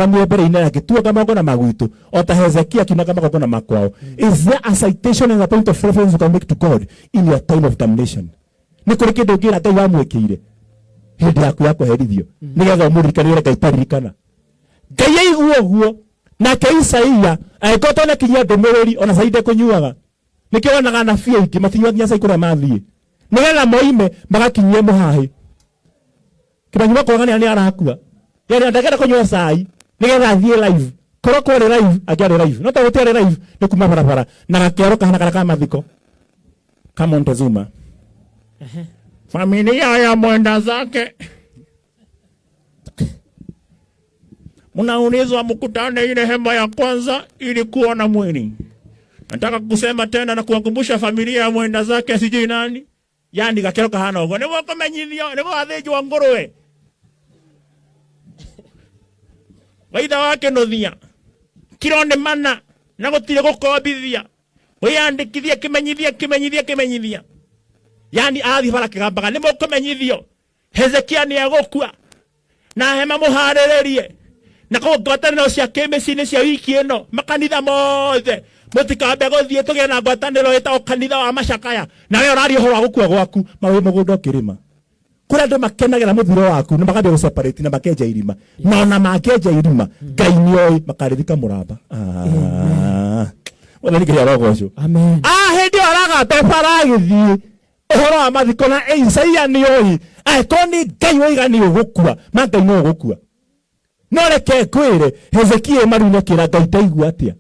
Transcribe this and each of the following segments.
Kamwe mbere-inĩ agĩtuanga magongona ma gwitũ o ta Hezekia akiunanga magongona ma kwao. Is there a citation and a point of reference you can make to God in your time of damnation? Nĩ kũrĩ kĩndũ ũngĩra Ngai wamwĩkĩire hĩndĩ yaku ya kũherithio nĩgetha ũmũririkane Ngai taririkana. Ngai aigua ũguo nake Isaia angĩkorwo twanakinyia ndũmĩrĩri ona cai ndekũnyuaga nĩkĩo wonaga anabii aingĩ matinyuaga nginya cai kũrĩa mathiĩ nĩgetha moime magakinyie mũhahĩ Kĩmanyi makoraga nĩ arakua yani ndangĩenda kũnyua cai nĩgetha athiĩ live korwo kwarĩ live angĩarĩ live no tondũ gũtiarĩ live nĩ kuma barabara na gakĩaro kahana karĩa ka mathiko ka Montezuma familia ya mwenda zake mnaulizwa mkutane ile hema ya kwanza ili kuona mwili. Nataka kusema tena na kuwakumbusha familia ya mwenda zake sijui nani yani gakero kahana ũguo nĩguo kũmenyithio nĩguo gathĩnjwo ngũrwe waitha wa kĩnũthia kiro nĩ mana na gũtirĩ gũkombithia wĩyandĩkithie kĩmenyithia kĩmenyithia kĩmenyithia yani athiĩ bara kĩgambaga nĩ mũkũmenyithio Hezekia nĩ egũkua na hema mũharĩrĩrie na kũu ngwatanĩro cia kĩmĩciĩ-inĩ cia wiki ĩno makanitha mothe mũtikambe gũthiĩ tũgĩe na ngwatanĩro ĩtagwo kanitha wa macakaya na we ũraria ũhoro wa gũkua gwaku ma wĩ mũgũnda ũkĩrĩma kũrĩa andũ makenagĩra mũthiro waku na makambia gũseparate na makenja irima na ona mangĩenja irima ngai nĩoĩ makarĩthika mũramba Ah. Mwathani Ngai arogocwo Amen. ah hĩndĩ ĩyo aragamba bara agĩthiĩ ũhoro wa mathiko na Isaia nĩ oĩ angĩkorwo nĩ Ngai woiga nĩ ũgũkua ma Ngai no ũgũkua no reke ngwĩre Hezekia maru-inĩ akĩra Ngai ndaigua atĩa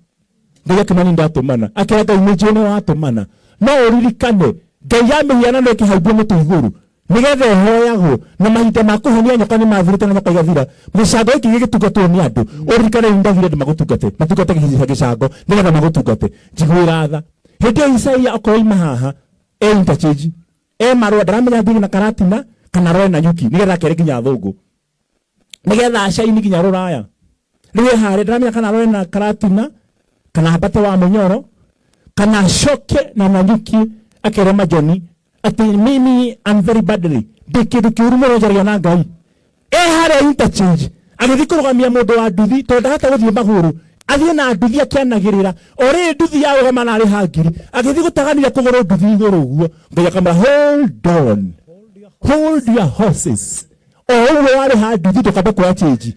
Ngai akĩmenya nĩ ndatũmana akĩra Ngai nĩ njũĩ nĩ watũmana no ũririkane Ngai ya mĩhianano ĩkĩhaimbio mũtĩ igũrũ nĩgetha ĩhoyagwo na mahinda ma kũhonia nyoka nĩ mathirĩte na nyoka igathira gĩcango gĩkĩ gĩgĩtungatwo nĩ andũ ũririkane nĩ ndaugire andũ magũtungate matungate gĩcango nĩgetha magũtungate njiguĩra tha hĩndĩ ĩyo Isaia okorwo ima haha e interchange e marũa ndaramenya thiĩ na karatina kana roe na nyuki nigetha akere nginya athũngũ nigetha acaini nginya rũraya rĩu e harĩa ndaramenya kana roe na karatina kana ambate wa mũnyoro kana acoke na nanyuki akere majoni atĩ mimi I'm very badly ndĩ kĩndũ kĩũru mũno njaragia na ngai e harĩa interchange agĩthiĩ kũrũgamia mũndũ wa nduthi tondũ ndahota gũthiĩ magũrũ athiĩ na nduthi akĩanagĩrĩra o rĩrĩ nduthi ya rũgama na arĩha ngiri agĩthiĩ gũtagania kũgũrũ nduthi igũrũ ũguo ngai akamwĩra hold on hold your horses o ũguo warĩha nduthi ndũkambe kuoya change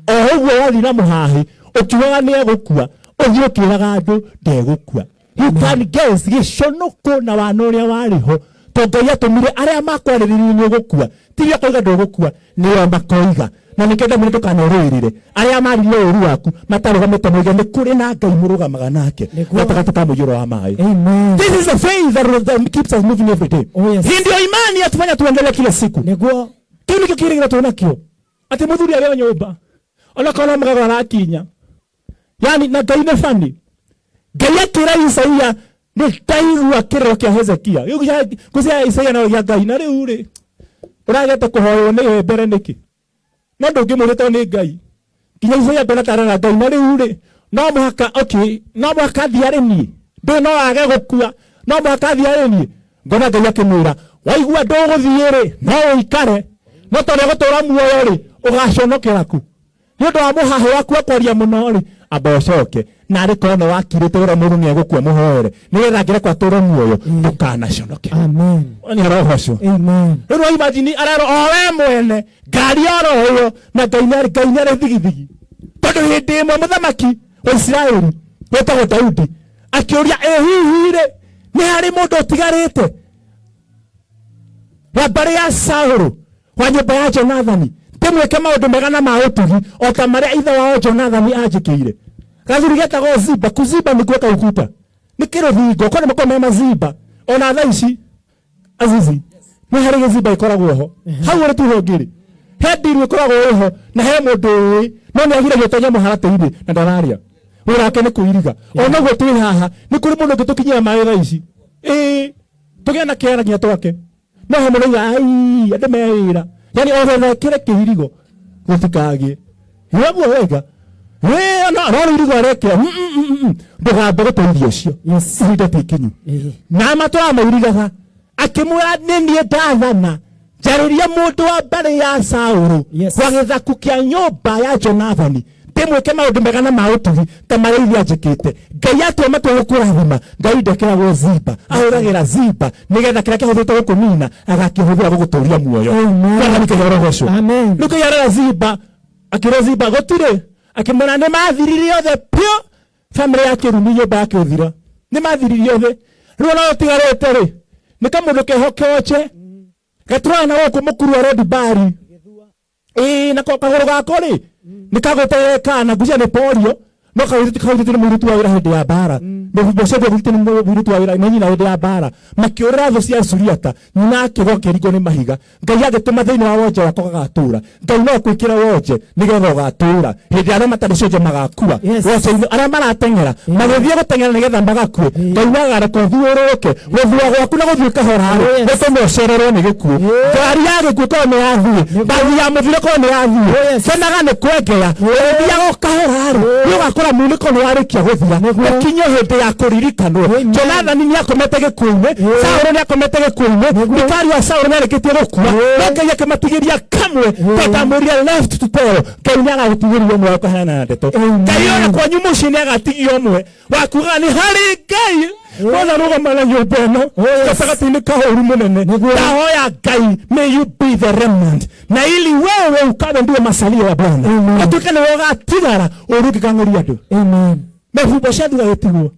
o ũguo wathiĩ na mũhahĩ ũkiugaga nĩ egũkua ũthiĩ ũkĩraga andũ ndegũkua you can guess gĩconoko na wana ũrĩa warĩ ho tondũ ngai atũmire arĩa makwarĩrĩria nĩ ũgũkua tiria koiga ndũgũkua nĩo makoiga na nĩkĩo ndamwĩra ndũkanorũĩrĩre arĩa maririe ũru waku matarũgamĩte moige nĩ kũrĩ na ngai mũrũgamaga nake Nĩguo. gatagatĩ ka mũiyũro wa maĩ Amen. This is the faith that keeps us moving every day. Oh, yes. Hii ndio imani yatufanya tuendelee kila siku. Nĩguo. Kĩu nĩkĩo kĩrĩgĩrĩro twĩnakĩo atĩ mũthuri arĩ o nyũmba onakorwo mũgago arakinya yani na ngai nĩ bani ngai akĩra isaia nĩ ndaigua kĩrĩro kĩa hezekia Gĩu gũcia isaia no gĩa ngai na rĩu rĩ ũragete kũhoywo nĩwe mbere nĩkĩ no ndũngĩmwĩra tondũ nĩ ngai nginya isaia mbere tarara ngai na rĩu rĩ no mũhaka okay no mũhaka thiĩ arĩ niĩ ndũĩ no age gũkua no mũhaka thiĩ arĩ niĩ ngona ngai akĩmwĩra waigua ndũgũthiĩ rĩ no ũikare no tondũ ũgũtũra muoyo rĩ ũgaconokera ku nĩ ũndũ wa mũhahĩ waku wa kwaria mũno rĩ amba ũcoke na arĩ korwo nĩ wakirĩte ũrĩa mũndũ nĩ egũkua mũhoere nĩgetha angĩrekwo atũre muoyo ndũkanaconoke Amen. nĩ arogocwo Amen. rĩu no imagine arerwo o we mwene ngari oro ĩyo na ngai nĩ ngai nĩ arĩ thigithigi tondũ hĩndĩ ĩmwe mũthamaki wa Isiraeli wĩtagwo Daudi akĩũria ĩ hihi rĩ nĩ harĩ mũndũ ũtigarĩte wa mbarĩ ya Saũlũ wa nyũmba ya Jonathani ndĩmwĩke maũndũ mega na ma ũtugi o ta marĩa ithe wao Jonathani anjĩkĩire gathuri getagwo Ziba kuziba nĩ kuweka ukuta nĩ kĩrũthingo kwani makoragwo me mazimba ona thaa ici azizi nĩ harĩ gĩzimba gĩkoragwo ho hau ũrĩ tuho ngĩrĩ he ndiru ĩkoragwo ĩho na he mũndũ ũĩ no nĩ agiragio tonya mũharatĩ-inĩ na ndararĩa wĩra wake nĩ kũiriga ona ũguo twĩ haha nĩ kũrĩ mũndũ ũngĩtũkinyĩra maĩ thaa ici ĩĩ tũgĩe na kĩara nginya twake no he mũndũ auga ai andũ me wĩra yani othe kĩre kĩirigo gũtikagĩe waguo wega Wĩ, no no rĩu irigo arekĩra ndũgambe gũteithia ũcio Yes. ihinda ti ikinyu Ĩĩ. na matũra mairigaga akĩmwĩra nĩ niĩ ndathana njarĩria mũndũ wa mbarĩ ya Saũlũ Yes. wa gĩthaku kĩa nyũmba ya Jonathani Ndĩmwĩke maũndũ mega na ma ũtugi ta marĩa ithe anjĩkĩte. Ngai atua matua gũkũrathima, Ngai ndekĩragwo ziba, ahũthagĩra ziba nĩgetha kĩrĩa kĩahũthĩrĩtwo gũkũnina agakĩhũthĩra gũgũtũria muoyo. Amen. Mwathani Ngai arogocwo. Amen. Rĩu Ngai arera Ziba, akĩra Ziba gũtirĩ, akĩmwĩra nĩ mathirire othe piũ, famĩlĩ ya kĩrumi nyũmba ya kĩũthira nĩ mathirire othe. Rĩu ona ũtigarĩte rĩ nĩ kamũndũ keho konje gatũraga na gũkũ mũkuru wa Rodibari, ĩĩ, na kagũrũ gako rĩ nĩ kagũte kana ngucia nĩ polio, no kagũrĩtio nĩ mũirĩtu wa wĩra hĩndĩ ya mbara. Mefiboshethu agũrĩtio nĩ mũirĩtu wa wĩra nĩ nyina hĩndĩ ya mbara, makĩũrĩra thũ cia Suriata, nyina akĩgwa akĩringwo nĩ mahiga. Ngai agĩtũma thĩinĩ wa wonje wako gagatũra. Ngai no akwĩkĩre wonje nĩgetha ũgatũra hĩndĩ arĩa matarĩ cionje magakua. Yes. Wonje-inĩ arĩa marateng'era magĩthiĩ gũteng'era nĩgetha magakue, Ngai wagareka ũthiũrũrũke gũthua gwaku na gũthiĩ kahora rĩ Yes. gũtũme ũcererwo nĩ gĩkuũ. Ngari ya gĩkuũ korwo nĩ yathiĩ, mbathi ya mũthiro korwo nĩ yathiĩ, Yes. kenaga nĩ kwengea ũgĩthiaga o kahora rĩ, nĩ ũgakora munĩko nĩ warĩkia gũthira, ũkinye hĩndĩ ya kũririkanwo. Amen. Jonathani nĩ akomete gĩkuũ-inĩ, Saũlũ nĩ akomete gĩkuũ-inĩ, Mikali wa Saũlũ nĩ arĩkĩtie gũkua, no Ngai akĩmatigĩria kamwe tondũ ndamwĩrire left to tell. Ngai nĩ agagũtigĩria ũmwe wa kũheana na ndeto. Ngai ona kwanyu mũciĩ nĩ agatigia ũmwe wa kuugaga nĩ harĩ Ngai wothe rũgama na nyũmba ĩno gatagatĩ-inĩ ka ũru mũnene. Ndahoya Ngai, may you be the remnant, na ili wewe ukawe ndiwe masalio ya Bwana, ũtuĩke nĩwe ũgatigara ũru ũngĩkang'ũria andũ. Amen. Mefiboshethu agĩtigwo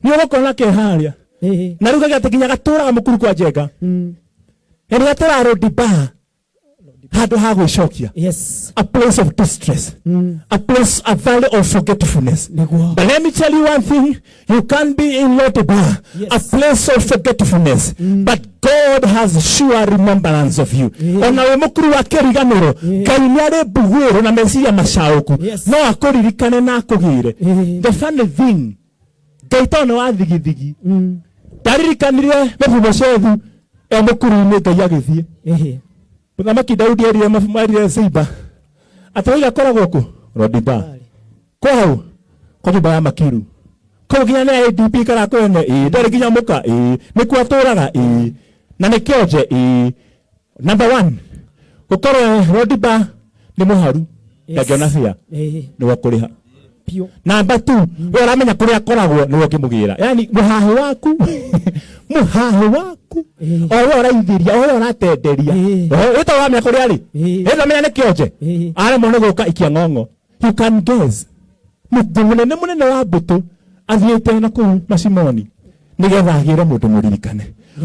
nĩ ũgũkona ke harĩa Ĩĩ. na rĩu gagĩatĩ nginya gatũraga mũkuru kwa njenga na nĩ gatũraga Rodiba, handũ ha gwĩcokia, Yes. a place of distress, a place, a valley of forgetfulness. Nĩguo. But let me tell you one thing, you can be in Lodebar, Yes. a place of forgetfulness, but God has sure remembrance of you. Ona wĩ mũkuru wa kĩriganĩro, Ngai nĩ arĩ mbuguĩro na meciria macaũku, Yes. no akũririkane na akũgĩre. Yeah. The funny thing, Ngai tondũ nĩ wa thigithigi, ndaririkanire Mefiboshethu e mũkuru-inĩ, Ngai agĩthiĩ. Ĩĩ. Mũthamaki Daudi erire erire Ziba atĩ waiga akoragwo kũ Rodiba, kwa hau kwa nyũmba ya Makiru kũu nginya nĩ ADP kana kwene, ĩĩ, ndarĩ nginya mũka, ĩĩ, nĩkuo atũraga, ĩĩ, na nĩ kĩonje, ĩĩ. Number one, gũkorwo Rodiba nĩ mũharu, ndangĩona bĩa, Ĩĩ. nĩwe ũkũrĩha. Piũ. Namba two, we ũramenya kũrĩa akoragwo nĩwe ũngĩmũgĩra, yani mũhahĩ waku, mũhahĩ waku, Ĩĩ. o we ũraithĩria, o we ũratenderia, Ĩĩ. wĩta ũramenya kũrĩa arĩ, Ĩĩ. ĩta menya nĩ kĩonje, Ĩĩ. aremwo nĩ gũka ikia ng'ong'o. You can guess mũndũ mũnene mũnene wa mbũtũ athiĩte na kũu macimoni nĩgetha agĩre mũndũ mũririkane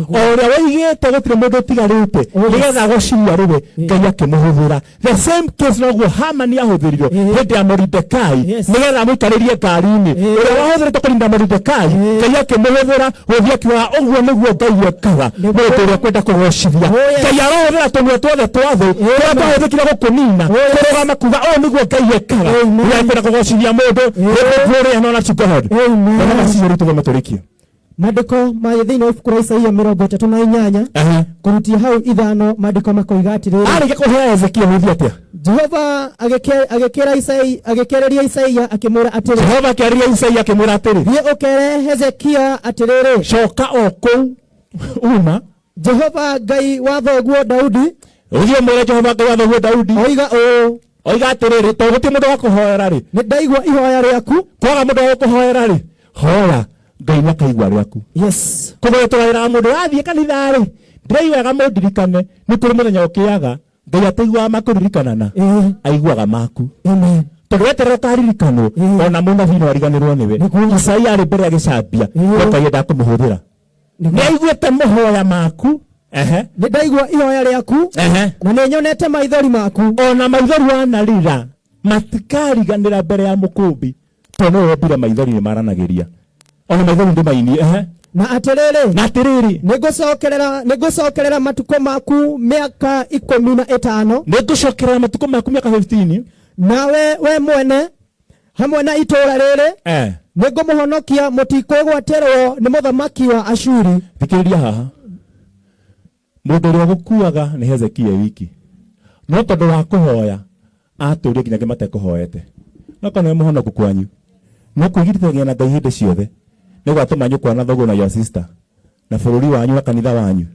o ũrĩa waigĩte gũtirĩ mũndũ ũtigarĩte nĩgetha agociria rĩwe. Ngai akĩmũhũthĩra the same case noguo Hamani ahũthĩrirwo hĩndĩ ya Moridekai Yes. nĩgetha amũikarĩrie ngari-inĩ. Ũrĩa wahũthĩrĩtwo kũrinda Moridekai, Ngai akĩmũhũthĩra gũthiĩ akiugaga ũguo nĩguo Ngai ekaga mũndũ ũrĩa kwenda kũgocithia. Oh, yes. Ngai arohũthĩra tũnua tuothe twa thũ tũrĩa twahũthĩkire gũkũnina kũrũgama kuga ũũ nĩguo Ngai ekaga Amen. ũrĩa kwenda kũgocithia mũndũ. Glory and honor to God. Amen. Na macicio rĩu tũgome tũrĩkie. Maandĩko ma thĩinĩ wa ibuku rĩa Isaia 38 kũrutia hau 5, maandĩko makoiga atĩrĩrĩ. Arĩkia kũhea Hezekia gũthiĩ atĩa? Jehova agĩkĩra Isaia, agĩkĩarĩria Isaia akĩmwĩra atĩrĩ. Jehova akĩarĩria Isaia akĩmwĩra atĩrĩ. Thiĩ ũkere Hezekia atĩrĩrĩ. Coka o kũu uma. Jehova Ngai wa thoguo Daudi ũthiĩ ũmwĩre Jehova Ngai wa thoguo Daudi oiga ũũ. Oiga atĩrĩrĩ, tondũ gũtirĩ mũndũ wa kũhoera rĩ, nĩ ndaigua ihoya rĩaku. Kwaga mũndũ wa gũkũhoera rĩ, hoya Ngai nĩ akaigua rĩaku. Yes. Koguo tũraĩraga mũndũ wathiĩ kanitha rĩ, ndĩraiguaga mũndirikane, nĩ kũrĩ mũthenya ũkĩaga Ngai ataiguaga makũririkanana, Ĩĩ. aiguaga maku. Amen. Tondũ weterera ũkaririkanwo, Ĩĩ. ona mũnabii no ariganĩrwo nĩwe. Isaia arĩ mbere agĩcambia, Ĩĩ. no Ngai endaga kũmũhũthĩra, nĩ aiguĩte mũhoya maku. Ehe. Nĩ ndaigua ihoya rĩaku Ehe. na nĩ nyonete maithori maku. Ona maithori wanarira matikariganĩra mbere ya mũkũmbi, tondũ nĩwe wombire maithori, nĩ maranagĩria ona maithori ndĩmainie. Ehe. Na atĩrĩrĩ, Na atĩrĩrĩ, nĩ ngũcokerera matukũ maku mĩaka 15. Nĩ ngũcokerera matukũ maku mĩaka 15. Nawe we mwene hamwe na itũũra rĩrĩ nĩ ngũmũhonokia, mũtikwĩgwatĩrwo nĩ mũthamaki wa Ashuri. Thikĩrĩria haha, mũndũ ũrĩa ũgũkuaga nĩ Hezekia wiki, no tondũ wa kũhoya atũrie nginya angĩ matekũhoete. No korwo nĩwe mũhonoku kwanyu, no kwĩgirithagia na Ngai hĩndĩ ciothe nĩ gwatũma nyũkwa na thoguo na your sister na bũrũri wanyu na kanitha wanyu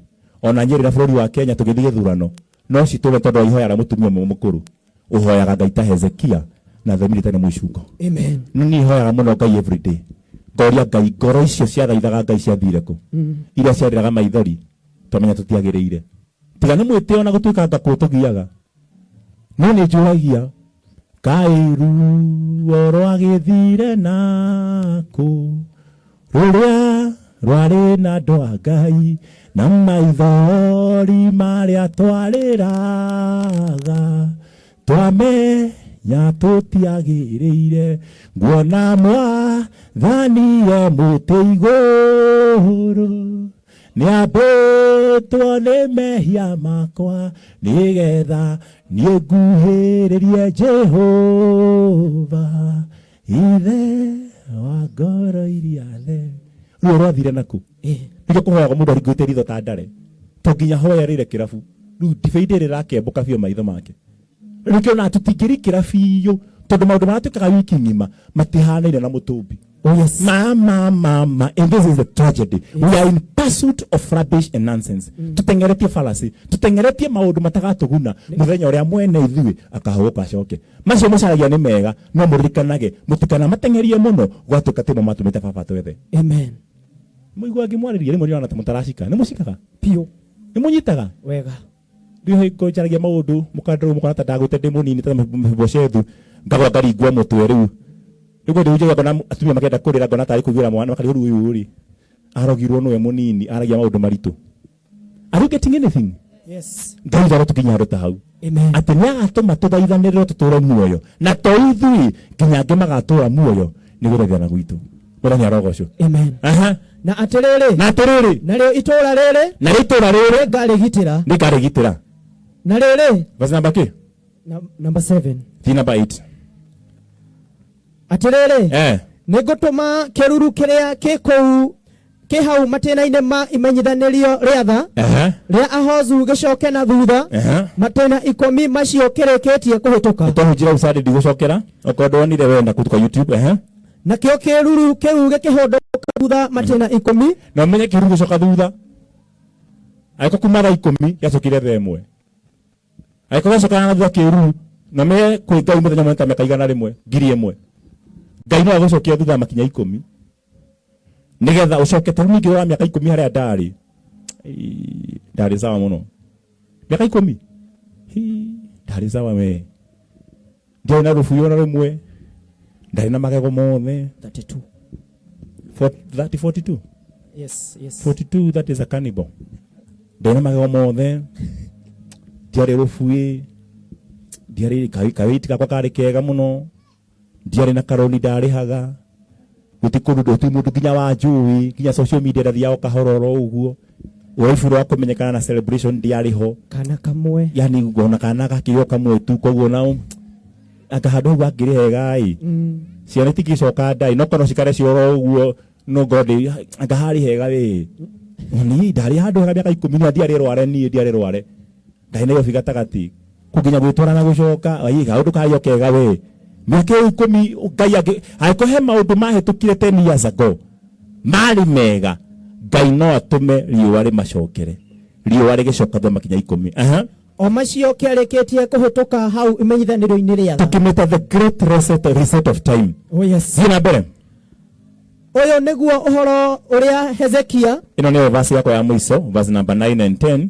ona Nyĩrĩ na bũrũri wa Kenya tũgĩthiĩ gĩthurano no citũre tondũ wa ihoya rĩa mũtumia ũmwe mũkũrũ ũhoyaga Ngai ta Hezekia. Na thomire tene mwicungo. Amen. Nĩ hoyaga mũno Ngai everyday, ngoria Ngai ngoro icio ciathaithaga Ngai ciathire kũ, iria ciarĩraga maithori twamenya tũtiagĩrĩire, tiga nĩ mwĩtĩo na gũtuĩka ngakũ tũgiaga. No nĩ njũragia kaĩ ruo rwagĩthire nakũ, rũrĩa rwarĩ na andũ a Ngai na maithori marĩa twarĩraga, twamenya tũtiagĩrĩire, nguona mwathani e mũtĩ igũrũ, nĩambĩtwo nĩ mehia makwa, nĩgetha niĩ nguhĩrĩrie Jehova ithe wa ngoro iria theru. Ruo rwathire naku? Nĩkĩo kũhoyagwo mũndũ aringĩte ritho ta ndare, to nginya hoyerĩire kĩrabu rĩu ndibei ndĩrĩ ĩrakembũka biũ maitho make. Rĩu kĩona tũtingĩrikĩra biũ, tondũ maũndũ marĩa twĩkaga wiki ng'ima matihanaine na mũtũmbi. Oh yes. Ma ma ma ma, and this is the tragedy. We are in pursuit of rubbish and nonsense. Tutengeretie fallacy, tutengeretie maũndũ matagatũguna mũthenya ũrĩa mwene ithuĩ akahũgũka acoke. Macio mũcaragia nĩ mega, no mũririkanage mũtikanamatengerie mũno, gwatuĩka timo matũmĩte baba twethe. Amen. Mũigua ngĩmwarĩria rĩmwe nĩũrona ta mũtaracika. Nĩ mũcikaga? Piũ. Nĩ mũnyitaga? Wega. Rĩu hingo njaragia maũndũ mũkandũrũ mũkona ta ndagwĩte ndĩ mũnini ta Mefiboshethu, ngagwa ngaringwo mũtwe. Rĩu rĩu ndĩhunjagia, ngona atumia makĩenda kũrĩra, ngona tarĩ kũiguĩra mwana, makarigwo rĩu ũyũ rĩ arogirwo nĩwe mũnini aragia maũndũ maritũ. Are you getting anything? Yes. Ngai witũ arotũkinyia handũ ta hau. Amen. Atĩ nĩ agatũma tũthaithanĩrĩre tũtũre muoyo, na to ithuĩ, nginya angĩ magatũra muoyo nĩ gũthaithana gwitũ. Mwathani arogocwo. Amen. Aha. Na atĩrĩrĩ, Na atĩrĩrĩ, narĩo itũũra rĩrĩ na rĩtũra rĩrĩ nĩngarĩgitĩra. Nĩngarĩgitĩra. Na rĩrĩ, Verse number kĩ? Number 7. Thiĩ number 8. Atĩrĩrĩ, nĩngũtũma kĩruru kĩrĩa kĩ kũu kĩ hau matĩna-inĩ ma imenyithanĩrio rĩa tha rĩa Ahozu gĩcoke na thutha matĩna 10 macio kĩrĩkĩtie kũhĩtũka. Twahunjira ucande, ndigũcokera, okorwo ndwonire wenda kutuka YouTube. Nakĩo kĩruru kĩu gĩkĩhũndũka thutha matĩna 10. Na ũmenye kĩruru gũcoka thutha, angĩkorwo kuma thaa 10 gĩacokire thaa 1, angĩkorwo gĩacokaga na thutha kĩruru, na ũmenye kwĩ Ngai mũthenya ũmwe nĩ ta mĩaka 100, 1000. Ngai no agũcokia thutha makinya 10 nĩgetha ũcoke. Tondũ ningĩ wa mĩaka 10 harĩa ndarĩ, ii, ndarĩ sawa mũno. Mĩaka 10, hii, ndarĩ sawa we, ndiarĩ na rũbuĩ ona rũmwe, ndarĩ na magego mothe. 32. 30, 42. Yes. 42, that is a cannibal. Ndarĩ na magego mothe, ndiarĩ rũbuĩ, ndiarĩ kawĩti gakwa karĩ kega mũno, ndiarĩ na karoni ndarĩhaga, gũti kũndũ, gũti mũndũ nginya wa njũĩ, nginya social media ndathiaga o kahora oro ũguo, ũraibu rwa kũmenyekana na celebration ndiarĩ ho. Kana kamwe. Yani ngona kana gakĩrĩ o kamwe tu, koguo nao anga handũ hau hakĩrĩ hega ĩ, ciana itingĩcoka ndai, no korwo cikare cioro ũguo, no ngorwo ndĩ anga harĩ hega wĩ niĩ ndarĩ handũ hega mĩaka 10 na ndiarĩ rware, niĩ ndiarĩ rware, ndarĩ Nairobi gatagatĩ kũnginya gwĩtwara na gũcoka ai kaũndũ karĩ o kega we. Mĩaka ĩyo 10, Ngai angĩkorwo he maũndũ mahĩtũkire 10 years ago marĩ mega, Ngai no atũme riũa rĩmacokere, riũa rĩgĩcoka thutha makinya 10. Aha. O macio kĩarĩkĩtie kũhĩtũka hau imenyithanĩrio-inĩ rĩa tha. Tũkĩmĩta the great reset, reset of time. Oh yes. Thiĩ na mbere. Ũyũ nĩguo ũhoro ũrĩa Hezekia Ĩno nĩyo verse yakwa ya mũico, verse number 9 and 10,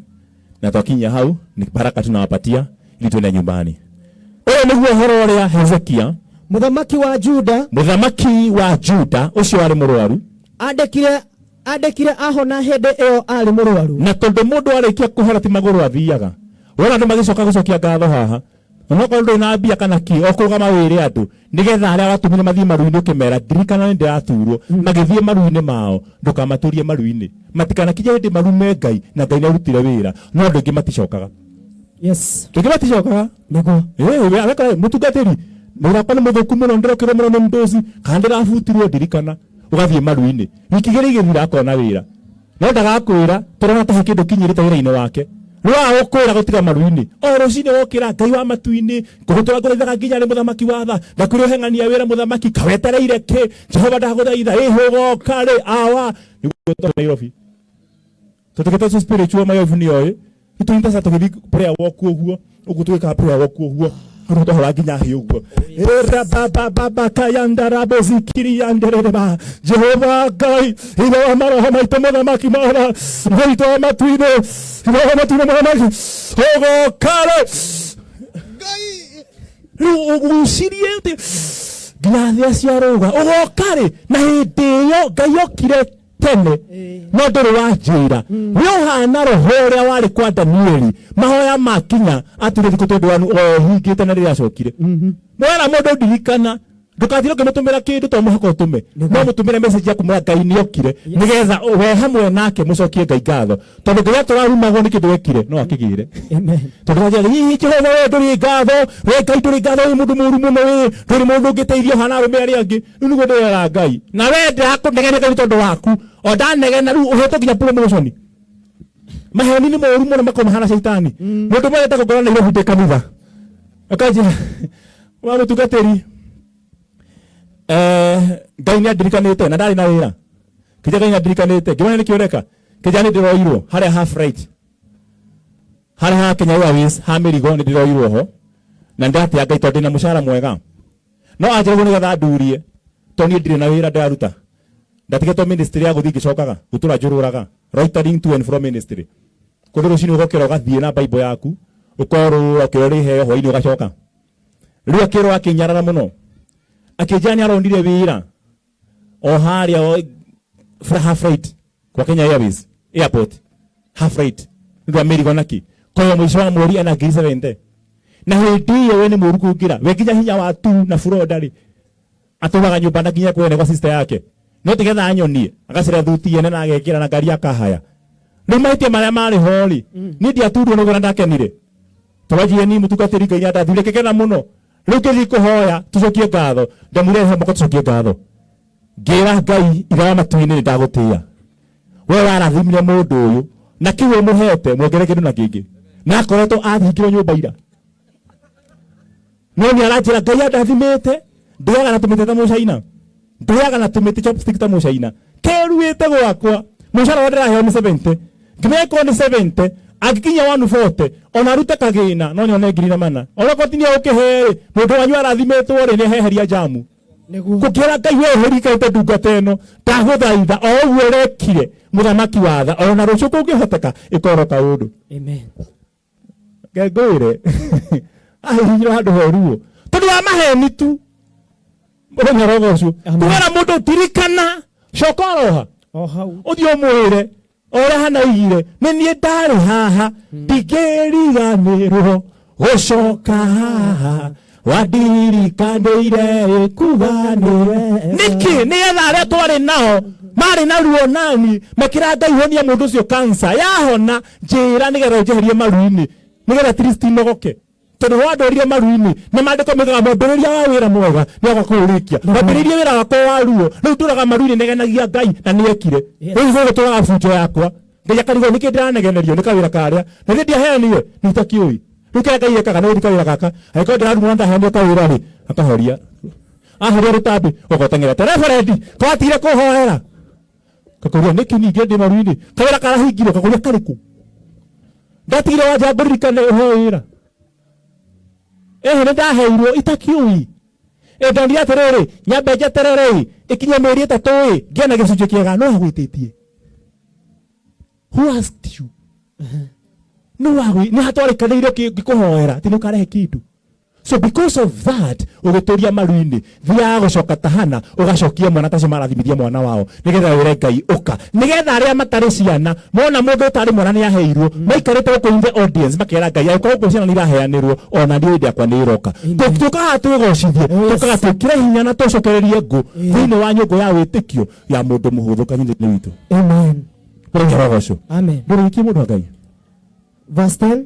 na twakinyia hau ni baraka tunawapatia ili tuende nyumbani. Ũyũ nĩguo ũhoro ũrĩa Hezekia mũthamaki wa Juda mũthamaki wa Juda ũcio warĩ mũrwaru andĩkire ahona hĩndĩ ĩyo arĩ mũrwaru. Na tondũ mũndũ arĩkia kũhora ti magũrũ athiaga, wona andũ magĩcoka gũcokia ngatho haha, onokorwo ndũrĩ na mbia kana kĩ, o kũrũgama wĩre andũ nĩgetha arĩa watũmire mathiĩ maru-inĩ, ũkĩmera ndirikana nĩ ndĩraturwo, magĩthiĩ maru-inĩ mao, ndũkamatũrie maru-inĩ, matikanakinye hĩndĩ marume Ngai na Ngai nĩarutire wĩra. No andũ aingĩ maticokaga. Andũ aingĩ maticokaga. Nĩguo. Mũtungatĩri, wĩra wakwa nĩ mũthũku mũno, ndĩrokĩrwo mũno nĩ mũndũ kana ndĩrabutirwo, ndirikana ũgathiĩ maru-inĩ wiki 2 igĩthira akona wĩra, no ndagakwĩra tũrona ta he kĩndũ kinyĩrĩte wĩra-inĩ wake. Rĩu agũkwĩra gũtiga maru-inĩ o rũcinĩ wokĩra, Ngai wa matu-inĩ, ngũgũtũra ngũthaithaga nginya rĩ? Mũthamaki wa tha, ndakwĩra ũheng'ania wĩra, mũthamaki kawetereire kĩ? Jehova, ndagũthaitha ĩhũgoka rĩ awa nĩguo tondũ Nairobi tũtigĩte spiritual. My wife nĩoĩ tũintaca tũgĩthiĩ prayer walk ũguo ũguo, tũgĩkaga prayer walk ũguo. Rũtohora nginya hĩ ũguo. Ĩrababababakayandarabozikiriyanderereba. Jehova Ngai, Ithe wa maroho maitũ, mũthamaki mwana maitũ wa matu-inĩ, Ithe wa matu-inĩ, mũthamaki ũgoka rĩ? Rĩu ũgucirie atĩ nginya thĩa cia rũga ũgoka rĩ? Na hĩndĩ ĩyo Ngai okire tene, no ndũrĩ wanjĩra. Nĩ ũhana roho ũrĩa warĩ kwa Danieli, mahoya makinya atirĩ thikũ 21 o hingĩte na rĩrĩa acokire mwera mũndũ ndirikana. Ndũkathire ũkĩmũtũmĩra kĩndũ, to mũhaka ũtũme, no mũtũmĩre message ya kumwĩra Ngai nĩ okire, nĩgetha we hamwe nake mũcokie Ngai ngatho, tondũ Ngai atũrarumagwo nĩ kĩndũ wekire no akĩgĩre. Amen. Tondũ wanjĩra, hihi Jehova, we ndũrĩ ngatho, we Ngai ndũrĩ ngatho, wĩ mũndũ mũru mũno, wĩ ndũrĩ mũndũ ũngĩteithia ũhana arũme arĩa angĩ. Rĩu nĩguo ndĩrera Ngai na we ndĩrakũnegenia Ngai tondũ waku o ndanegena. Rĩu ũhetwo nginya promotion. Maheni nĩ moru mũno, makorwo mahana caitani. Mũndũ ũmwe etagwo ngoro Nairobi, ndĩ kanitha, akanjĩra wa mũtungatĩri, Ngai nĩ andirikanĩte, na ndarĩ na wĩra. Kĩnja Ngai nĩ andirikanĩte, ngĩmenya nĩkĩ ũreka. Kĩnja nĩ ndĩroirwo harĩa ha freight, harĩa ha Kenya Airways ha mĩrigo, nĩ ndĩroirwo ho na ndatĩa Ngai tondũ ndĩna mũcara mwega, no anjĩra ũguo nĩgetha ndurie, tondũ niĩ ndirĩ na wĩra ndĩraruta. Ndatigĩtwo ministry ya gũthiĩ ngĩcokaga gũtũra njũrũraga, loitering to and fro ministry. Kũndũ rũcinĩ ũgokĩra ũgathiĩ na Bible yaku, ũkorũra ũkĩrora rĩheo, hwainĩ ũgacoka. Rĩu akĩrwo akĩnyarara mũno, akĩnjĩra nĩ aronire wĩra o harĩa half right kwa Kenya Airways airport, half right, nĩ ũndũ wa mĩrigo naki koyo mũico wa mweri ena 70,000. Na hĩndĩ ĩyo we nĩ mũru kũngĩra, we nginya hinya wa tu na furo ndarĩ, atũraga nyũmba na nginya kwene kwa sister yake, no tigetha anyonie agacĩra thuti ene na agekĩra na ngari akahaya. Rĩu mahĩtia marĩa marĩ ho rĩ, niĩ ndiaturwo nĩguo na ndakenire tũranjire ni mũtungatĩri Ngai nĩandathire kĩkena mũno. Rĩu ngĩthiĩ kũhoya tũcokie ngatho, ndamwĩra he moko tũcokie ngatho, ngĩra Ngai ithe wa matu-inĩ, nĩ ndagũtĩĩa we warathimire mũndũ ũyũ na kĩu ũmũhete, mwongere kĩndũ na kĩngĩ, na akoretwo ahingĩrwo nyũmba ira, no nĩ aranjĩra Ngai andathimĩte, ndĩaga na tũmĩtĩ ta mũcaina, ndĩaga na tũmĩtĩ chopstick ta mũcaina kĩruĩte gwakwa. Mũcara ũrĩa ndĩraheo nĩ 70, nginya ĩkorwo nĩ 70, angĩkinyia 140 ona arute kagĩna no nyone 1,400. Ona korwo ti nĩ ũkĩhe rĩ, mũndũ wanyu arathimĩtwo rĩ, nĩ aheheria jamu. Nĩguo. Gũkĩra Ngai we ũhũrikĩte ndungata ĩno, ndagũthaitha o ũguo ũrekire mũthamaki wa tha, ona rũciũ kũngĩhoteka ĩkorwo kaũndũ. Amen. Ngengwĩre ahihinyirwo handũ horuo tondũ wa maheni tu. Mũthenya rogo ũcio Amen. kũgera mũndũ tirikana coka oroha O hau. Ũthiĩ ũmwĩre o ũrĩa hana oigire, nĩ niĩ ndarĩ haha, ndingĩriganĩrwo gũcoka haha wandirikanĩire ĩkuga nĩwe nĩkĩ, nĩgetha arĩa twarĩ nao marĩ na ruo nani makĩra Ngai honia mũndũ ũcio kansa yahona, njĩra nĩgetha ũnjeherie maru-inĩ, nĩgetha at least nogoke, tondũ wandorire maru-inĩ. Na maandĩko moigaga mwambĩrĩria wa wĩra mwega nĩ agoka kũũrĩkia. Wambĩrĩirie wĩra wakwa wa ruo, rĩu ndũraga maru-inĩ negenagia Ngai na nĩekire. Yes. Rĩu gũgũtũraga bunjo yakwa, Ngai akarigwo nĩkĩ ndĩranegenerio nĩ kawĩra karĩa na nĩ ndiaheanire nĩ itakĩũĩ. Rĩu kĩrĩa Ngai ekaga nĩ gũthi kawĩra gaka, angĩkorwo ndĩrarumwo na ndaheanire kawĩra rĩ, akahoria, ahoria rũtambi ũgoteng'erete referendi kwatigire kũhoera, kakũria nĩkĩ ningĩ ndĩ maru-inĩ, kawĩra karahingirwo, kakũria karĩkũ ndatigire wanja ngũririkane ũhe wĩra ehe nĩ ndaheirwo itakiũi. Ndonire atĩrĩrĩ, nyambe njeterere ĩ ĩkinye mĩeri 3 ĩ ngĩe na gĩcunjĩ kĩega. No agwĩtĩtie? Who asked you? No wagwi nĩ hatwarĩkanĩire ngĩkũhoera atĩ nĩ ũkarehe kĩndũ. So because of that ũgĩtũria maru-inĩ, thiaga gũcoka tahana ũgacokia mwana tacio marathimithia mwana wao, nĩgetha wĩre Ngai ũka, nĩgetha arĩa matarĩ ciana mona mũndũ ũtarĩ mwana nĩ aheirwo, maikarĩte gũkũ in the audience makera Ngai angĩkorwo gũkũ ciana nĩ iraheanĩrwo, ona niĩ hĩndĩ yakwa nĩ ĩroka. Tũkaga twĩgocithie, tũkaga twĩkĩre hinya na tũcokererie ngũ thĩinĩ wa nyũngũ ya wĩtĩkio ya mũndũ mũhũthũ kanitha-inĩ witũ. Amen. Mũthenya wa ũcio. Amen. Ndũrĩkie, mũndũ wa Ngai. Verse 10.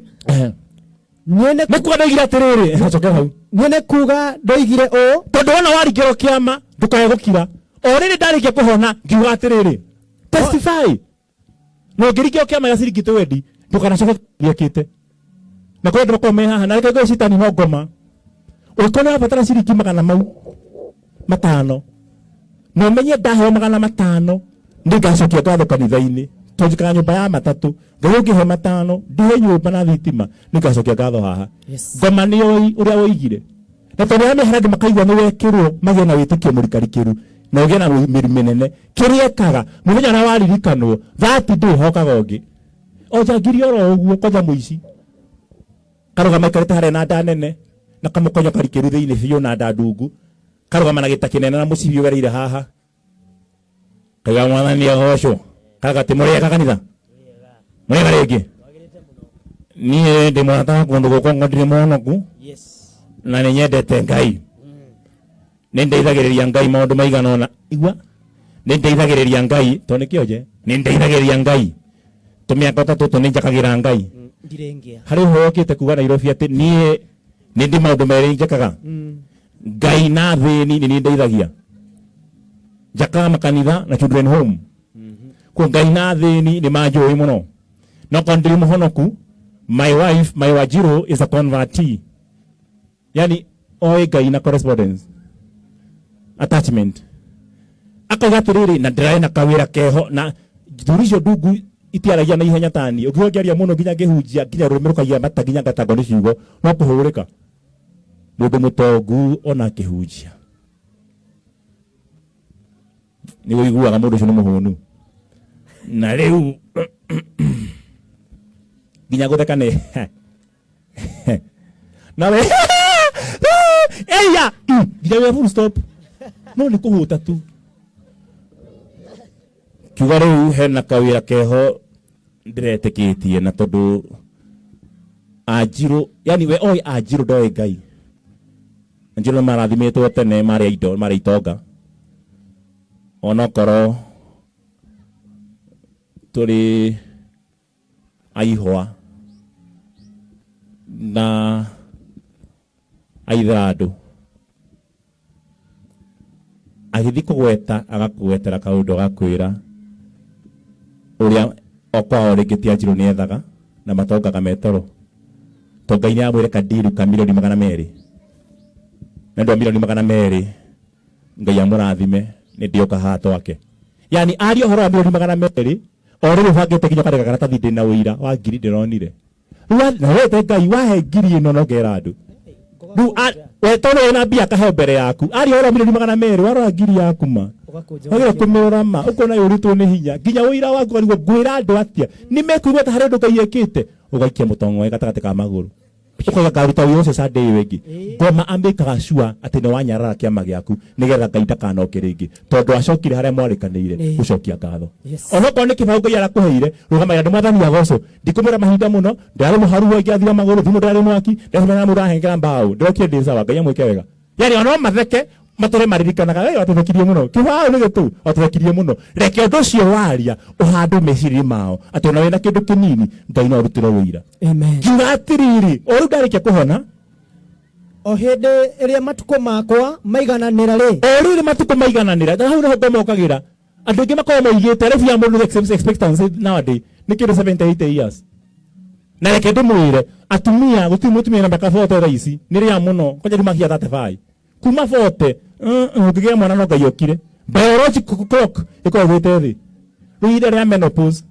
Niĩ nĩ Nĩ kuga ndoigire atĩrĩrĩ, coke hau. Niĩ nĩ kuga ndoigire ũũ. Tondũ wona waringĩrwo kĩama, ndũkae gũkira. O rĩrĩ ndarĩkia kũhona ngiuga atĩrĩrĩ, testify, na ũngĩringĩrwo kĩama gĩa ciringi twendi, ndũkanacoke gĩakĩte na kũrĩ andũ makoragwo me haha na reke ngwĩre, citani no ngoma. Ũngĩkorwo nĩ ũrabatara ciringi 500 na ũmenye ndaheo 500 nĩ ngacokia ngatho kanitha-inĩ, tondũ njikaraga nyũmba ya matatũ. Ngai ũngĩhe matano, ndihe nyũmba na thitima, nĩngacokia ngatho haha. Yes. Ngoma nĩ oi ũrĩa woigire. Na tondũ ya mĩhara andũ makaigua nĩ wekĩrwo magĩe na wĩtĩkio mũrikarikĩru na ũgĩe na mĩri mĩnene. Kĩrĩa ekaga mũthenya ũrĩa waririkanwo that day hokaga ũngĩ. O njangiri oro ũguo kwanja mũici. Karũgama aikarĩte harĩa na nda nene na kamũkonyo karikĩru thĩinĩ biũ na nda ndungu. Karũgama na gĩta kĩnene na mũcibi ũgereire haha. Kaiga mwathani agocwo. Kaga atĩ mũrĩega kanitha. Mũrĩega rĩngĩ. Niĩ ndĩ mũrata wa kũndũ gũkũ ngo ndirĩ mũhonoku na nĩ nyendete Ngai. Nĩ ndeithagĩrĩria Ngai maũndũ maigana ũna. Igua. Nĩ ndeithagĩrĩria Ngai tondũ nĩ kĩonje. Nĩ ndeithagĩrĩria Ngai. Tũmĩaka ĩtatũ tũ nĩ njakagĩra Ngai. Ndirĩngĩa. Harĩ ũhoro ũkĩte kuga Nairobi atĩ niĩ nĩ ndĩ maũndũ merĩ njĩkaga. Ngai na thĩni nĩ niĩ ndeithagia. Njakaga makanitha na children home. Kwa Ngai na thĩni nĩ manjũĩ mũno. No korwo ndĩrĩ mũhonoku, my wife, my Wanjiru is a convertee. Yani oĩ Ngai na correspondence. Attachment. Akauga atĩrĩrĩ, na ndĩrarĩ na kawĩra keho na thuri icio ndungu itiaragia na ihenya ta niĩ. Ũngĩigua ngĩaria mũno nginya ngĩhunjia nginya rũrĩmĩ rũkagia mata nginya ngatangwo nĩ ciugo no kũhũrĩka. Mũndũ mũtongu ona akĩhunjia nĩ ũiguaga mũndũ ũcio nĩ mũhũnu. Na rĩu nginya gũtheka nĩ nawe eya nginya wĩ full stop no nĩ kũhũta tu. Kiuga rĩu hena kawĩra keho ndĩretĩkĩtie na tondũ Anjirũ, yani we oĩ Anjirũ ndoĩ Ngai. Anjirũ nĩ marathimĩtwo tene marĩ indo marĩ itonga. Onokorwo tũrĩ aihwa na aitherandũ. Agĩthiĩ kũgweta agakũgwetera kaũndũ agakwĩra ũrĩa o kwao rĩngĩ ti Anjirũ nĩethaga na matongaga metoro. To Ngai nĩamwĩre kandiru ka milioni magana merĩ. Na nĩ ũndũ wa milioni magana merĩ Ngai amũrathime nĩ ndĩoka haha twake. Yani aria ũhoro wa milioni magana merĩ o rĩrĩ ũbangĩte nginya ũkandĩka karatathi ndĩna ũira wa ngiri ndĩronire. Rĩu na wete Ngai wahe ngiri ĩno na ũkera andũ. Rĩu we tondũ wĩna mbia kaheo mbere yaku. Aria ũhoro wa milioni magana merĩ warora ngiri yaku ma. Ũgakũnja Wagĩrĩirwo ũgakĩra. kũmĩrora ma ũkona yũrĩtwo nĩ hinya nginya ũira waku ũkarigwo ngwĩra andũ atĩa nĩ mekũigua ta harĩ ũndũ Ngai ekĩte ũgaikia mũtong'oe gatagatĩ ka magũrũ ũkauga ngaruta wĩra ũcio Sunday ĩyo ĩngĩ. Ngoma amĩkaga sure atĩ nĩ wanyarara kĩama gĩaku nĩgetha Ngai ndakanoke rĩngĩ tondũ acokire harĩa mwarĩkanĩire gũcokia ngatho. Onokorwo nĩ kĩbaũ Ngai arakũheire rũgamagia andũ mwathani agocwo. Ndikũmwĩra mahinda mũno ndĩrarĩ mũharu ingĩathira magũrũ thimũ ndĩrarĩ mwaki ndĩracemania na mũndũ arahengera mbaũ ndĩrokire ndĩ sawa Ngai amwĩke wega. Yani ona no matheke matũre maririkanaga we watũthekirie mũno kĩbaũ nĩ gĩtũ watũthekirie mũno. Reke ũndũ ũcio waria ũhandwo meciria-inĩ mao atĩ ona wĩna kĩndũ kĩnini Ngai no arutĩre ũira. Amen. Ngiuga atĩrĩrĩ o rĩu ndarĩkia kũhona o hĩndĩ ĩrĩa matukũ makwa maigananĩra rĩ o rĩrĩ matukũ maigananĩra na hau nĩho ngomokagĩra andũ aingĩ makoragwo maigĩte life ya mũndũ expectancy nowadays nĩ kĩndũ 70 years. Na reke ndĩmwĩre atumia gũtirĩ mũtumia na mĩaka 40 thaa ici nĩ rĩa mũno kwanja rĩu makinya 35 kuma 40 ũngĩgĩa mwana no Ngai okire biological clock ĩkoragwo ĩgwĩte thĩ rĩu ihinda rĩa menopause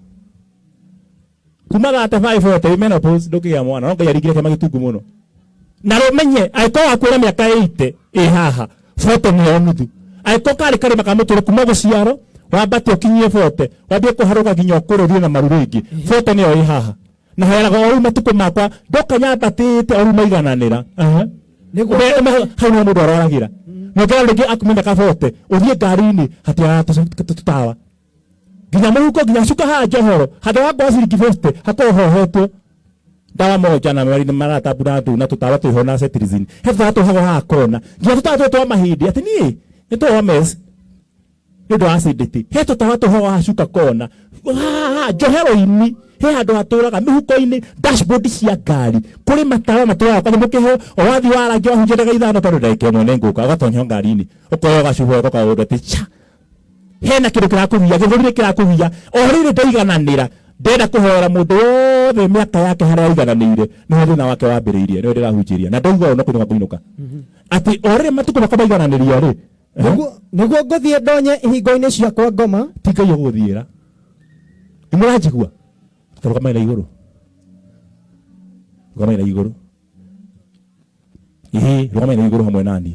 kuma 35 40 menopause ndũngĩgĩa mwana no Ngai aringire kĩama gĩtungu mũno. Na rũmenye angĩkorwo wakwĩra mĩaka 80 ĩ haha 40 nĩyo nuthu angĩkorwo karĩ karĩma ka mũtũrĩre kuma gũciarwo wambate ũkinyie 40 wambie kũharũka nginya ũkũre ũthiĩ na maru rĩngĩ 40 nĩyo ĩ haha na hoyaraga o rĩu matukũ makwa ndoka nyambatĩte o rĩu maigananĩra. Nĩguo Hau nĩho mũndũ arwaragĩra. Na ũngĩra rĩngĩ akumia mĩaka 40 ũthiĩ ngari-inĩ hatiagaga tũtawa nginya mũhuko nginya cuka haha njohoro handũ ha ngwa ciringi 50 hakorwo hohetwo ndawa moja na mweri maratabu na ndu na tũtawa twĩho na cetirizine he tũtawa tũhagwo haha kona nginya tũtawa tũtũ twa mahĩndĩ atĩ niĩ nĩ twa mes nĩ ũndũ wa acidity he tũtawa tũhagwo haha cuka kona haha njohero-inĩ he handũ hatũraga mĩhuko-inĩ dashboard cia ngari kũrĩ matawa matũraga kanyamũ keho o wathiĩ warangia wahunjia ndagĩka ithano tondũ ndagĩka ĩmwe nĩ ngũka ũgatonyio ngari-inĩ ũkoya ũgacuba ũgoka ũndũ atĩ cha hena kĩndũ kĩrakũgia gĩthũri nĩ kĩrakũgia o rĩrĩ ndaigananĩra ndenda kũhoera mũndũ wothe mĩaka yake harĩa aigananĩire nĩho thĩna wake wambĩrĩirie nĩho ndĩrahunjĩria na ndauga ũũ no kũinũka kũinũka atĩ o rĩrĩ matukũ makwa maigananĩria rĩ Nĩguo ngũthiĩ ndonye ihingo-inĩ ciakwa ngoma ti Ngai ũgũgũthiĩra nĩ mũranjigua Tarugamai na igũrũ, rugamai na igũrũ, ĩĩ, rugamai na igũrũ hamwe naniĩ.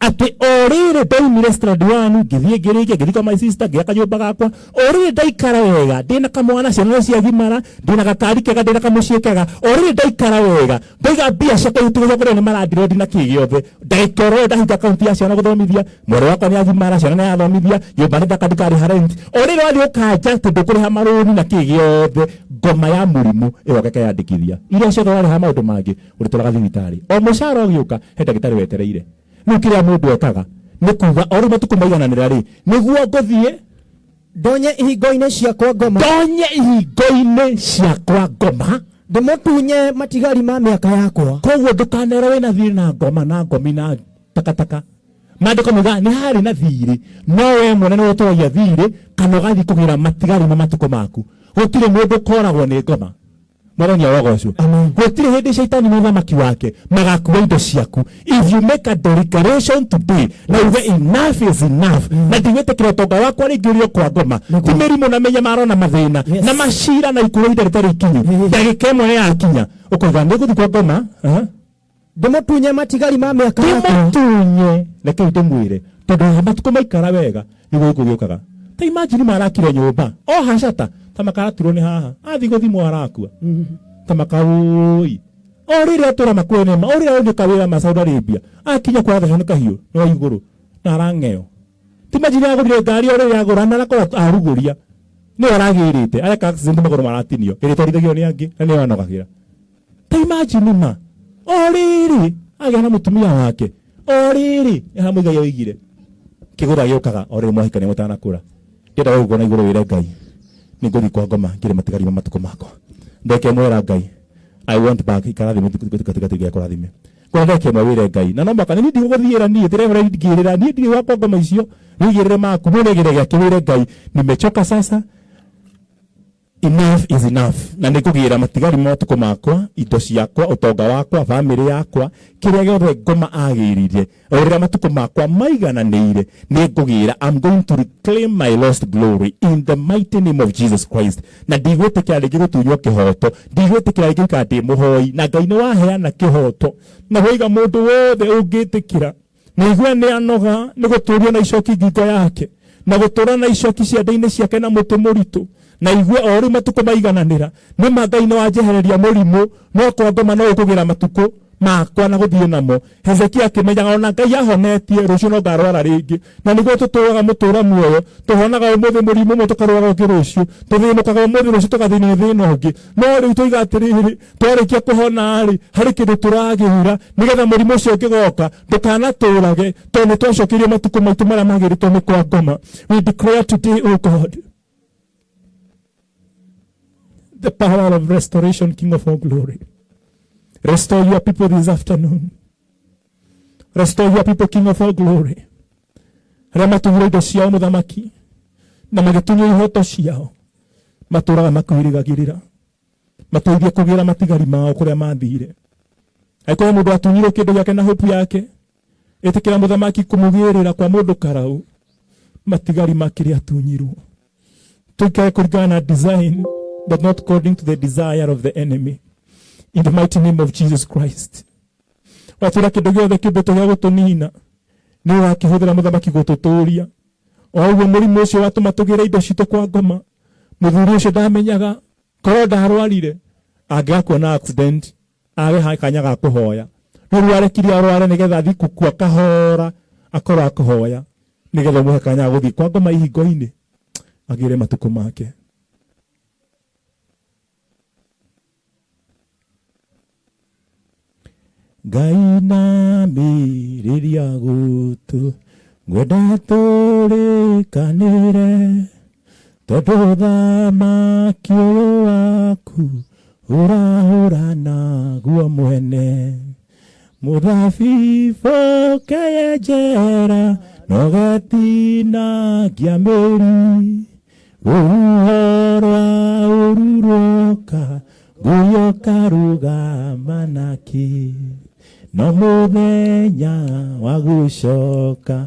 Atĩ o rĩrĩ ndaumire strand one, ngĩthiĩ ngĩrĩkia, ngĩthiĩ kwa my sister, ngĩaka nyũmba gakwa. O rĩrĩ ndaikara wega, ndĩna kamwana, ciana nĩ ciagimara, ndĩna gakari kega, ndĩna kamũciĩ kega. O rĩrĩ ndaikara wega, ndaiga mbia ciakwa itigũcokerio nĩ marandirondi na kĩ gĩothe. Ndagĩka oro ĩyo ndahinga akaunti ya ciana gũthomithia, mwarĩ wakwa nĩ agimara, ciana nĩ athomithia, nyũmba nĩ thaka, ndikarĩha rent. O rĩrĩ wathiĩ ũkanja atĩ ndũkũrĩha marũni na kĩ gĩothe, ngoma ya mũrimũ ĩgoka ĩkeyandĩkithia. Iria ciothe ũrarĩha maũndũ mangĩ, ũrĩtwaraga thibitarĩ. O mũcara ũgĩũka, he ndagĩtarĩ wetereire. Rĩu kĩrĩa mũndũ ekaga nĩ kuga o rĩu matukũ maigananĩra rĩ, nĩguo ngũthiĩ Ndonye ihingo-inĩ cia kwa ngoma. Ndonye ihingo-inĩ cia kwa ngoma. Ndĩmũtunye matigari ma mĩaka yakwa. Koguo ndũkanerwo wĩna thiirĩ na ngoma na ngomi na takataka. Maandĩko maugaga nĩ harĩ na thiirĩ, no we mwene nĩwe ũtũragia thiirĩ kana ũgathiĩ kũgĩra matigari ma matukũ maku. Gũtirĩ mũndũ ũkoragwo nĩ ngoma. Mwathani arogocwo. Amen. Gũtirĩ hĩndĩ shaitani na ũthamaki wake magakua indo ciaku. If you make a declaration today na uge enough is enough, na ndigwĩtĩkĩra ũtonga wakwa rĩngĩ ũrĩo kwa ngoma, ti mĩrimũ na mĩnyamaro na mathĩna na macira na ikũrũ ihinda rĩtarĩ ikinyu, ndagĩka ĩmwe yakinya ũkauga nĩ ngũthiĩ kwa ngoma. Aha. Ndĩmũtunye matigari ma mĩaka yakwa. Ndĩmũtunye. Rekei ndĩmwĩre, tondũ haha matukũ maikara wega nĩguo gĩkuũ gĩũkaga. Ta imagine marakire nyũmba o hacata ta makaraturwo nĩ haha, athiĩ gũthimwo arakua ta makaũi. O rĩrĩa atũra makwene ma, o rĩrĩa oneka wĩra ma Saudi Arabia, akinya kwa athecwo nĩ kahiũ no igũrũ na arang'eo. Ti imagine agũrire ngari o rĩrĩa agũra na arakorwo arugũria nĩwe aragĩrĩte, areka accident magũrũ maratinio, ĩrĩa ĩtwarithagio nĩ angĩ na nĩyo anogagĩra. Ta imagine ma, o rĩrĩ agĩa na mũtumia wake, o rĩrĩ nĩ harĩa Mũigai oigire kĩgũra gĩũkaga o rĩrĩ mwahikania mũtanakũra. Ndĩrenda gũkũ na igũrũ wĩre Ngai nĩ ngũthiĩ kwa ngoma ngĩrĩ matigari ma matukũ makwa. Ndeke mwĩra Ngai I want back, ikara thĩ mũtikatigatiga kũrathime. Kwa ndeke ĩmwe wĩre Ngai na no mwaka nĩ ndigũgũthiĩra niĩ ndĩrehora ngĩrĩra niĩ ndirĩ wakwa ngoma icio wĩigĩrĩre maku no nĩgĩre gĩake wĩre Ngai nimechoka sasa, enough is enough, na nĩ ngũgĩra matigari ma matukũ makwa, indo ciakwa, ũtonga wakwa, bamĩrĩ yakwa, kĩrĩa gĩothe ngoma agĩrire o rĩrĩa matukũ makwa maigananĩire nĩ ngũgĩra. I'm going to reclaim my lost glory in the mighty name of Jesus Christ. Na ndigwĩtĩkĩra rĩngĩ gũtunywo kĩhoto, ndigwĩtĩkĩra rĩngĩ gũikara ndĩ mũhoi, na Ngai nĩ waheana kĩhoto na waiga mũndũ wothe ũngĩtĩkĩra nĩigua nĩ anoga nĩ gũtũrio na icoki ngingo yake na gũtũra na icoki ciande-inĩ ciake na mũtĩ mũritũ, na igue o rĩu matukũ maigananĩra nĩ ma Ngai nĩ wanjehereria mũrimũ, no kwa ngoma no ũkũgĩra matukũ makwa na gũthiĩ namo. Hezekia akĩmenyaga ona Ngai ahonetie rũciũ no ngarwara rĩngĩ, na nĩguo tũtũraga mũtũra muoyo. Tũhonaga ũmũthĩ mũrimũ ũmwe, tũkarwara ũngĩ rũciũ, tũthĩnũkaga ũmũthĩ, rũciũ tũgathĩnio thĩna ũngĩ. No rĩu tũiga atĩrĩrĩ, twarĩkia kũhona-rĩ, harĩ kĩndũ tũragĩra nĩgetha mũrimũ ũcio ũngĩgoka ndũkanatũrage, tondũ nĩ twacokeirio matukũ maitũ marĩa magĩrĩtwo nĩ kwa ngoma. We declare today, O God, the power of restoration. King of all glory, restore your people this afternoon. Restore your people, King of all glory. Arĩa matunyire indo ciao mũthamaki na magĩtunywo ihoto ciao, matũraga makwĩrĩgagĩrĩra, mateithie kũgĩra matigari mao kũrĩa mathire. Angĩkorwo mũndũ atunyirwo kĩndũ gĩake na hope yake, ĩtĩkĩra mũthamaki kũmũgĩrĩra kwa mũndũ karau matigari ma kĩrĩa atunyirwo. Tuikare kũringana na design but not according to the desire of the enemy, in the mighty name of Jesus Christ. Watwĩra kĩndũ gĩothe kĩmbĩtwo gĩa gũtũnina nĩ ũgakĩhũthĩra mũthamaki gũtũtũria. O ũguo mũrimũ ũcio watũma tũgĩre indo citũ kwa ngoma, mũthuri ũcio ndamenyaga korwo ndarwarire angĩgakua na accident, age kanya ga kũhoya. No rĩu arekirie arware nĩgetha athiĩ gũkua kahora, akorwo akũhoya nĩgetha ũmũhe kanya ga gũthiĩ kwa ngoma ihingo-inĩ agĩre matukũ make. Ngai namĩrĩria gũtũ ngwenda tũrĩkanĩre, tondũ thamaki ũyũ waku ũrahũra naguo mwene. Mũthabibũ keyenjera no getinagia mĩri, rũhuho rwa ũru rwoka ngũyũ karũgama nakĩ. No mũthenya wa gũcoka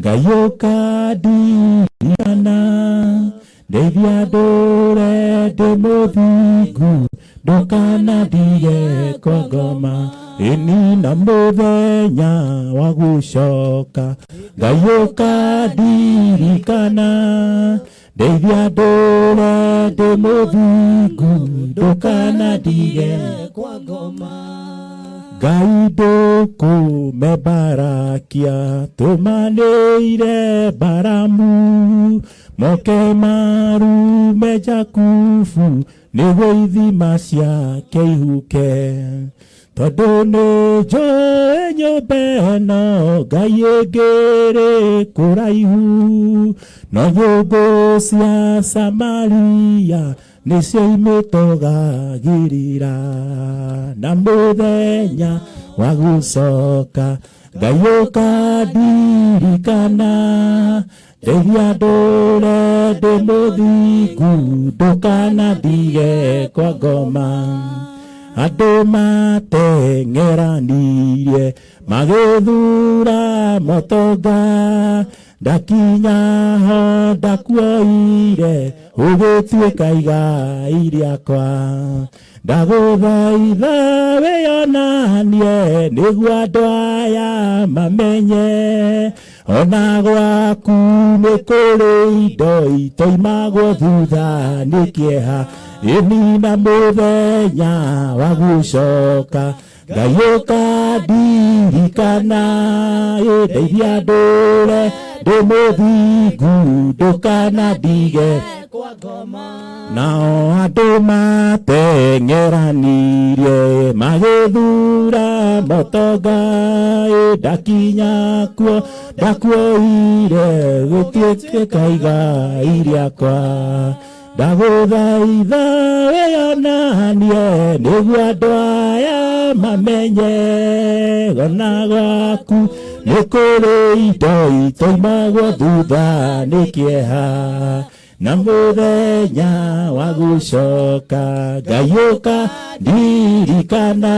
Ngai ũkandirikana, ndeithia ndũre ndĩ mũthingu, ndũkanandige kwa ngoma. Ĩni na mũthenya wa gũcoka Ngai ũkandirikana, ndeithia ndũre ndĩ mũthingu, ndũkanandige kwa ngoma. Ngai ndũkũmebarakia, tũmanĩire Baramu, moke marume Jakubu, nĩguo ithima ciake ihuke. Tondũ nĩ njũĩ nyũmba ĩno Ngai ĩngĩrĩ kũraihu, no nyũngũ cia Samaria nĩcio imĩtogagĩrĩra. Na mũthenya wa gũcoka Ngai ũkandirikana, ndeithia ndũre ndĩ mũthingu, ndũkanandige kwa ngoma. Andũ mateng'eranirie magĩthura motonga, ndakinya ho ndakuoire, ũgĩtuĩka igai rĩakwa. Ndagũthaitha wĩonanie, nĩguo andũ aya mamenye, ona gwaku nĩ kũrĩ indo itoimagwo thutha nĩ kĩeha. Ĩni na mũthenya wa gũcoka Ngai ũkandirikana, ndeithia ndũre ndĩ mũthingu, ndũkanandige kwa ngoma. Nao andũ mateng'eranirie magĩthura motonga, ndakinya kuo ndakuoire, gũtuĩka igai rĩakwa. Ndagũthaitha wĩonanie, nĩguo andũ aya mamenye, ona gwaku nĩ kũrĩ indo itoimagwo thutha nĩ kĩeha. Na mũthenya wa gũcoka Ngai ũkandirikana,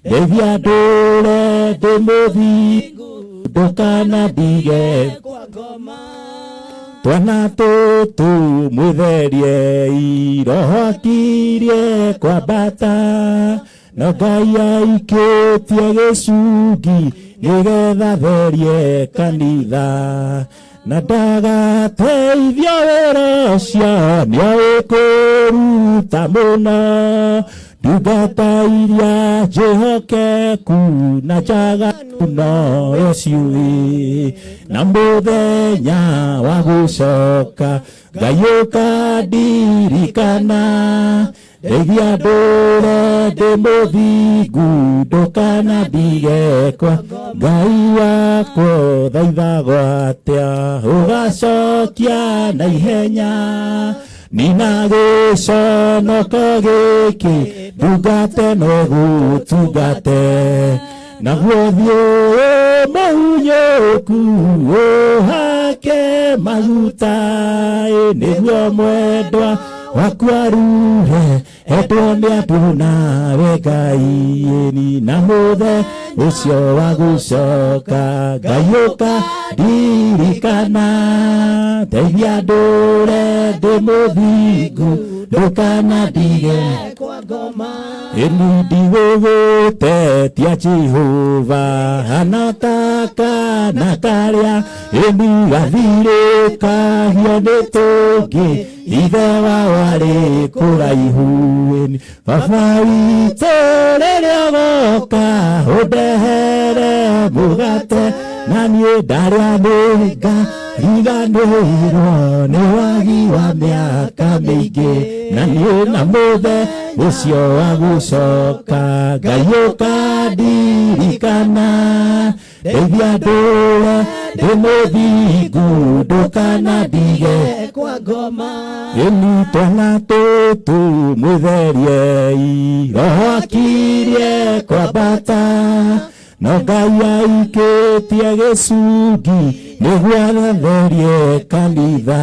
ndeithia ndũre ndĩ mũthingu, ndũkanandige kwa ngoma. Twana tũtũ mwĩtherie, roho akirie kwambata, no Ngai aikĩtie gĩcungi, nĩgetha therie kanitha. Na ndagateithio wĩra ũcio, nĩoĩ kũruta mũno, ndungata iria njĩhokeku na njaganu noyo ciũĩ. Na mũthenya wa gũcoka Ngai ũkandirikana, ndeithia ndũre ndĩ mũthingu, ndũkanandige kwa Ngai wakwa. Thaithagwo atĩa ũgacokia na ihenya, nina gĩconoko gĩkĩ, ndungate no gũtungate, naguo thiĩ mũhunyũku ũhake maguta, nĩguo mwendwa waku aruhe, endwo nĩ andũ nawe Ngai. Ĩni na mũthe ũcio wa gũcoka Ngai ũkandirikana, ndeithia ndũre ndĩ mũthingu, ndũkanandige kwa ngoma. Ĩni ndigũgũtetia Jehova, anataka na karĩa, ĩni gathirĩkagio nĩ tũngĩ, ithe wao arĩ kũraihu. Ĩni baba witũ rĩrĩa ũgoka, ũndehere mũgate, na niĩ ndarĩa nĩngariganĩrwo nĩ wagi wa mĩaka mĩingĩ. Na niĩ na mũthe ũcio wa gũcoka Ngai ũkandirikana, ndeithia ndũre ndĩ mũthingu, ndũkanandige kwa ngoma. Ĩni twana tũtũ mwĩtherie, roho akirie kwambata, no Ngai aikĩtie gĩcungi, nĩguo atherie kanitha.